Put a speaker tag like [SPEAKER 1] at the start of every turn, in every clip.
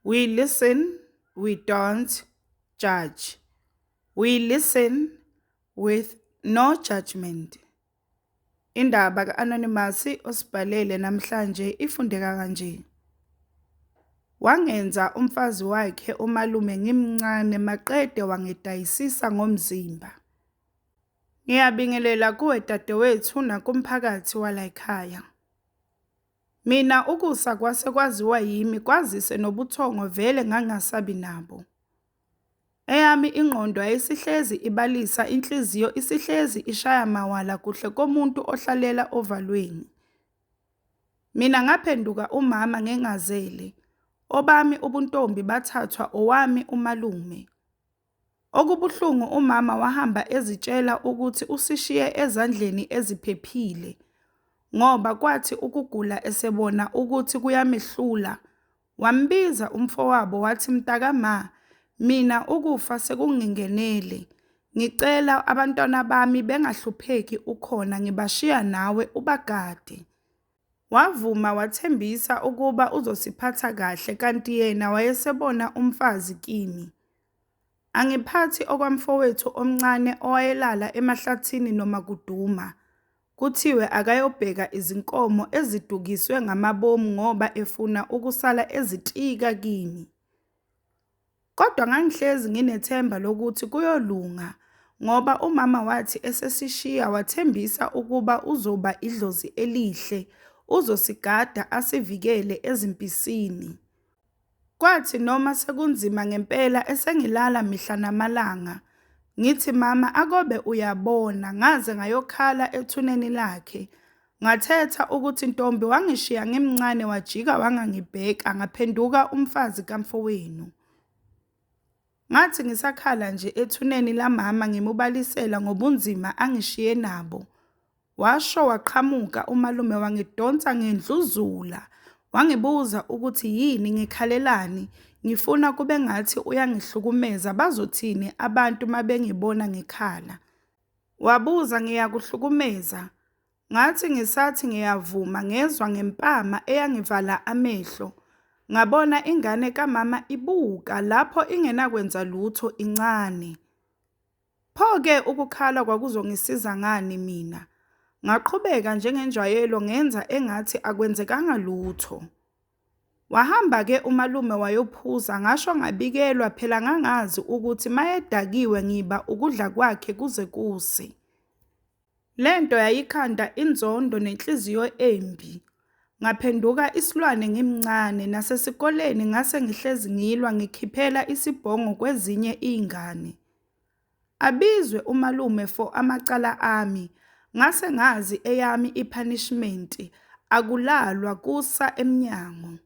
[SPEAKER 1] We listen, we don't judge. We listen with no judgment. Indaba ka-Anonymous osibhalele namhlanje ifundeka kanje. Wangenza umfazi wakhe umalume ngimncane maqede wangidayisisa ngomzimba. Ngiyabingelela kuwe dadewethu nakumphakathi walayikhaya. Mina ukusa kwase kwaziwa yimi kwazise nobuthongo vele ngangasabi nabo. Eyami ingqondo yayisihlezi ibalisa inhliziyo isihlezi ishaya mawala kuhle komuntu ohlalela ovalweni. Mina ngaphenduka umama ngingazele, obami ubuntombi bathathwa owami umalume. Okubuhlungu umama wahamba ezitshela ukuthi usishiye ezandleni eziphephile ngoba kwathi ukugula esebona ukuthi kuyamehlula, wambiza umfowabo wathi mntakama, mina ukufa sekungingenele, ngicela abantwana bami bengahlupheki ukhona ngibashiya nawe ubagade. Wavuma wathembisa ukuba uzosiphatha kahle kanti yena wayesebona umfazi kimi. Angiphathi okwamfowethu omncane owayelala emahlathini noma kuduma, kuthiwe akayobheka izinkomo ezidukiswe ngamabomu ngoba efuna ukusala ezitika kimi. Kodwa ngangihlezi nginethemba lokuthi kuyolunga ngoba umama wathi esesishiya wathembisa ukuba uzoba idlozi elihle, uzosigada asivikele ezimpisini. Kwathi noma sekunzima ngempela esengilala mihla namalanga, ngithi mama akobe uyabona ngaze ngayokhala ethuneni lakhe. Ngathetha ukuthi ntombi wangishiya ngimncane wajika wangangibheka ngaphenduka umfazi kamfowenu. Ngathi ngisakhala nje ethuneni lamama ngimubalisela ngobunzima angishiye nabo, washo waqhamuka umalume wangidonsa ngendluzula, wangibuza ukuthi yini ngikhalelani, ngifuna kube ngathi uyangihlukumeza bazothini abantu mabengibona ngikhala. Wabuza ngiyakuhlukumeza? Ngathi ngisathi ngiyavuma ngezwa ngempama eyangivala amehlo. Ngabona ingane kamama ibuka lapho ingenakwenza lutho incane. Pho-ke ukukhala kwakuzongisiza ngani mina? Ngaqhubeka njengenjwayelo ngenza engathi akwenzekanga lutho. Wahamba-ke umalume wayophuza ngasho ngabikelwa phela ngangazi ukuthi mayedakiwe ngiba ukudla kwakhe kuze kuse. Lento yayikhanda inzondo nenhliziyo embi. Ngaphenduka isilwane ngimncane nasesikoleni ngase ngihlezi ngilwa ngikhiphela isibhongo kwezinye iy'ngane. Abizwe umalume for amacala ami, ngase ngazi eyami i-punishment, akulalwa kusa emnyango.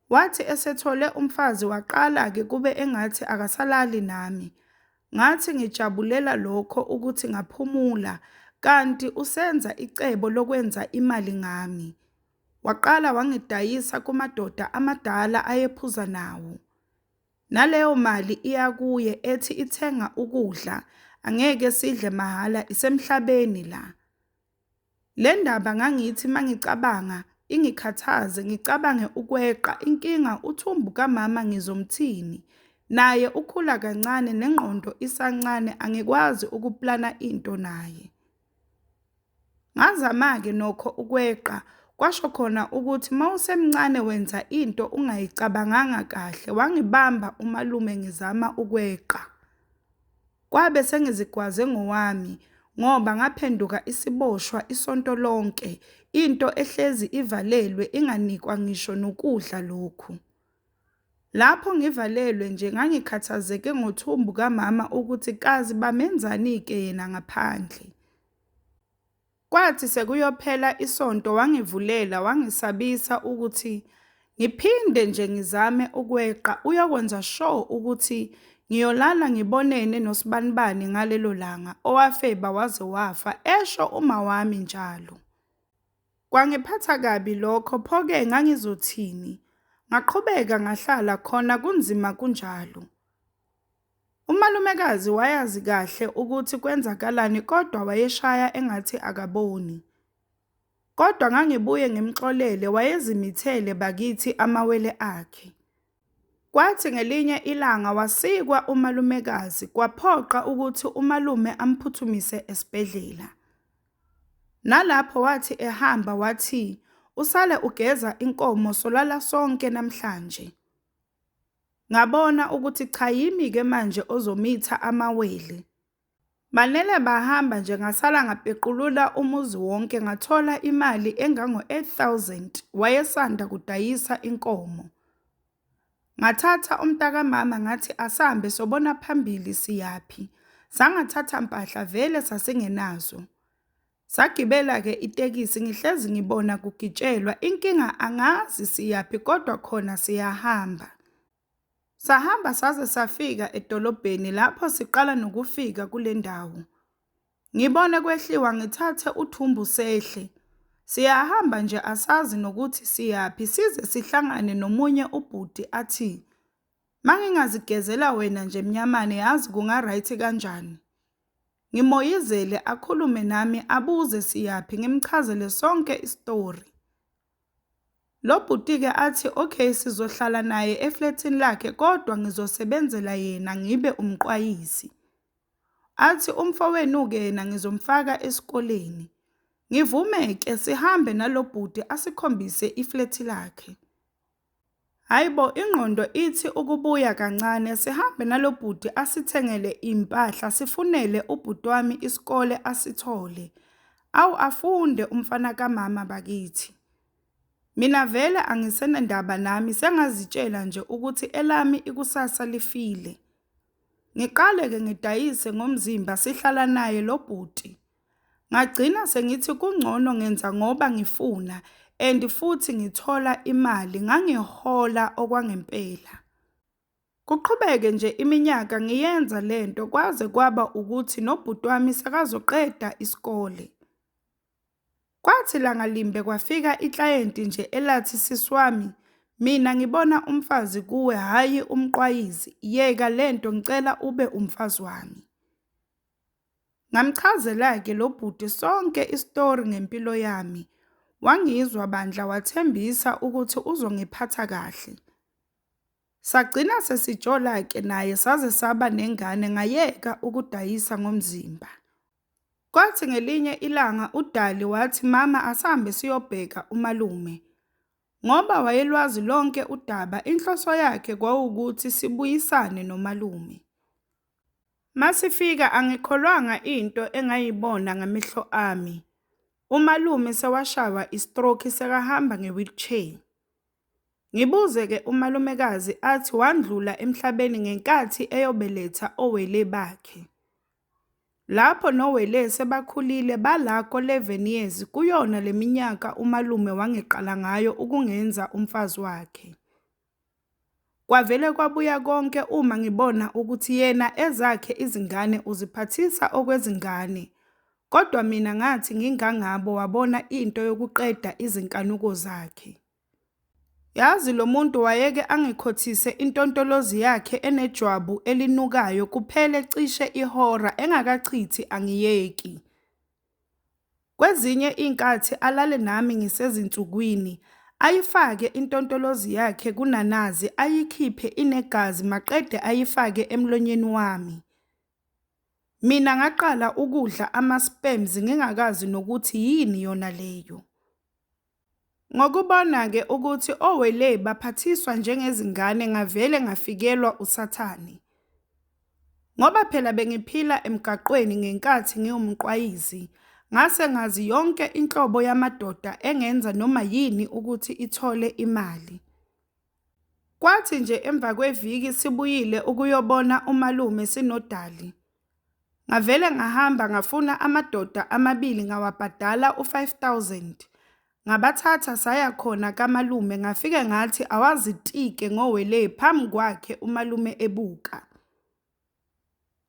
[SPEAKER 1] Wathi esethole umfazi waqala-ke kube engathi akasalali nami. Ngathi ngijabulela lokho ukuthi ngaphumula, kanti usenza icebo lokwenza imali ngami. Waqala wangidayisa kumadoda amadala ayephuza nawo. Naleyo mali iya kuye ethi ithenga ukudla, angeke sidle mahhala isemhlabeni la. Le ndaba ngangithi mangicabanga ingikhathaze ngicabange ukweqa inkinga uthumbu kamama ngizomthini. Naye ukhula kancane nengqondo isancane angikwazi ukuplana into naye. Ngazama-ke nokho ukweqa, kwasho khona ukuthi mawusemncane wenza into ungayicabanganga kahle, wangibamba umalume ngizama ukweqa. Kwabe sengizigwaze ngowami ngoba ngaphenduka isiboshwa isonto lonke, into ehlezi ivalelwe inganikwa ngisho nokudla lokhu. Lapho ngivalelwe nje ngangikhathazeke ngothumbu kamama ukuthi kazi bamenzani-ke yena ngaphandle. Kwathi sekuyophela isonto wangivulela wangisabisa ukuthi ngiphinde nje ngizame ukweqa uyokwenza sure ukuthi ngiyolala ngibonene nosibanibani ngalelo langa owafeba waze wafa, esho uma wami njalo. Kwangiphatha kabi lokho pho-ke ngangizothini? Ngaqhubeka ngahlala khona kunzima kunjalo. Umalumekazi wayazi kahle ukuthi kwenzakalani kodwa wayeshaya engathi akaboni. Kodwa ngangibuye ngimxolele wayezimithele bakithi amawele akhe. Kwathi ngelinye ilanga wasikwa umalumekazi kwaphoqa ukuthi umalume amphuthumise esibhedlela. Nalapho wathi ehamba wathi, usale ugeza inkomo solala sonke namhlanje. Ngabona ukuthi cha yimi-ke manje ozomitha amawele. Banele bahamba nje ngasala ngapequlula umuzi wonke ngathola imali engango-8000 wayesanda kudayisa inkomo. Ngathatha umntakamama ngathi asambe sobona phambili siyaphi. Sangathatha mpahla vele sasingenazo. Sagibela-ke itekisi ngihlezi ngibona kugitshelwa inkinga angazi siyaphi kodwa khona siyahamba. Sahamba saze safika edolobheni lapho siqala nokufika kule ndawo. Ngibone kwehliwa ngithathe uthumbu sehle. Siyahamba nje asazi nokuthi siyaphi size sihlangane nomunye ubhuti athi, mangingazigezela wena nje mnyamane yazi kunga-right kanjani. Ngimoyizele akhulume nami abuze siyaphi ngimchazele sonke isitori. Lo bhuti-ke athi okay sizohlala naye eflethini lakhe kodwa ngizosebenzela yena ngibe umqwayizi. Athi umfowenu-ke yena ngizomfaka esikoleni. Ngivume-ke sihambe nalo bhuti asikhombise iflethi lakhe. Hhayi bo, ingqondo ithi ukubuya kancane sihambe nalo bhuti asithengele iy'mpahla sifunele ubhuti wami isikole asithole. Awu afunde umfana kamama bakithi. Mina vele angisenandaba nami sengazitshela nje ukuthi elami ikusasa lifile. Ngiqale-ke ngidayise ngomzimba sihlala naye lo bhuti. Ngagcina sengithi kungcono ngenza ngoba ngifuna and futhi ngithola imali ngangihola okwangempela. Kuqhubeke nje iminyaka ngiyenza lento kwaze kwaba ukuthi nobhuti wami sekazoqeda isikole. Kwathi langa limbe kwafika iklayenti nje elathi sisi wami, mina ngibona umfazi kuwe hhayi umqwayizi, yeka lento ngicela ube umfazi wami. Ngamchazela-ke lo bhuti sonke isitori ngempilo yami. Wangizwa bandla wathembisa ukuthi uzongiphatha kahle. Sagcina sesijola-ke naye saze saba nengane ngayeka ukudayisa ngomzimba. Kwathi ngelinye ilanga uDali wathi mama asambe siyobheka umalume. Ngoba wayelwazi lonke udaba inhloso yakhe kwawukuthi sibuyisane nomalume. Masifika angikholwanga into engayibona ngamehlo ami. Umalume sewashaywa i-stroke sekahamba nge-wheelchair. Ngibuze-ke umalumekazi athi wandlula emhlabeni ngenkathi eyobeletha owele bakhe. Lapho nowele sebakhulile bala ko-11 years kuyona le minyaka umalume wangiqala ngayo ukungenza umfazi wakhe. Kwavele kwabuya konke uma ngibona ukuthi yena ezakhe izingane uziphathisa okwezingane. Kodwa mina ngathi ngingangabo wabona into yokuqeda izinkanuko zakhe. Yazi lo muntu wayeke angikhothise intontolozi yakhe enejwabu elinukayo kuphele cishe ihora engakachithi angiyeki. Kwezinye iy'nkathi alale nami ngisezinsukwini, ayifake intontolozi yakhe kunanazi ayikhiphe inegazi maqede ayifake emlonyeni wami. Mina ngaqala ukudla ama-sperms ngingakazi nokuthi yini yona leyo. Ngokubona-ke ukuthi owele baphathiswa njengezingane ngavele ngafikelwa usathane. Ngoba phela bengiphila emgaqweni ngenkathi ngiwumqwayizi, ngase ngazi yonke inhlobo yamadoda engenza noma yini ukuthi ithole imali. Kwathi nje emva kweviki sibuyile ukuyobona umalume sinoDali. Ngavele ngahamba ngafuna amadoda amabili ngawabhadala u-5000. Ngabathatha saya khona kamalume ngafike ngathi awazitike ngowele phambi kwakhe umalume ebuka.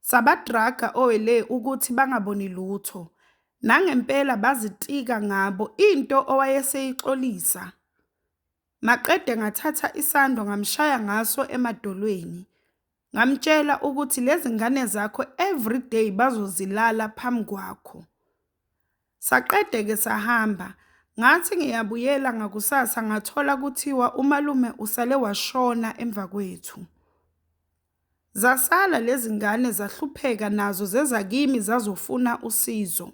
[SPEAKER 1] Sabadraga owele ukuthi bangaboni lutho. Nangempela bazitika ngabo into owayeseyixolisa. Maqede ngathatha isando ngamshaya ngaso emadolweni. Ngamtshela ukuthi lezi ngane zakho everyday bazozilala phambi kwakho. Saqede-ke sahamba. Ngathi ngiyabuyela ngakusasa ngathola kuthiwa umalume usale washona emva kwethu. Zasala lezi ngane zahlupheka nazo zeza kimi zazofuna usizo.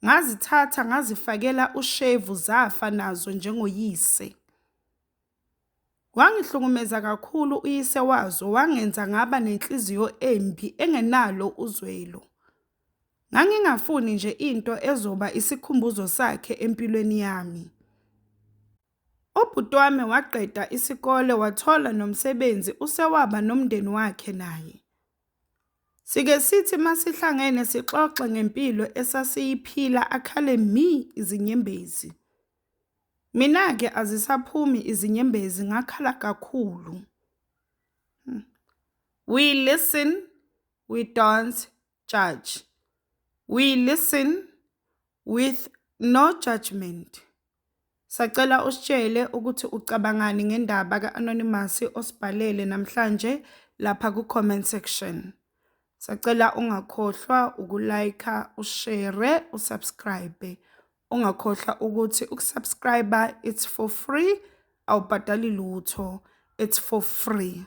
[SPEAKER 1] Ngazithatha ngazifakela ushevu zafa nazo njengoyise. Wangihlukumeza kakhulu uyise wazo wangenza ngaba nenhliziyo embi engenalo uzwelo. Ngangingafuni nje into ezoba isikhumbuzo sakhe empilweni yami. Ubhuti wami waqeda isikole wathola nomsebenzi usewaba nomndeni wakhe naye. Sike sithi masihlangene sixoxe ngempilo esasiyiphila akhale mi izinyembezi. Mina-ke azisaphumi izinyembezi ngakhala kakhulu. We listen, we don't judge. We listen with no judgment. Sacela usitshele ukuthi ucabangani ngendaba ka-Anonymous osibhalele namhlanje lapha ku-comment section. Sacela ungakhohlwa uku-like, ushare, usubscribe. Ungakhohlwa ukuthi ukusubscribe it's for free, awubhadali lutho, it's for free.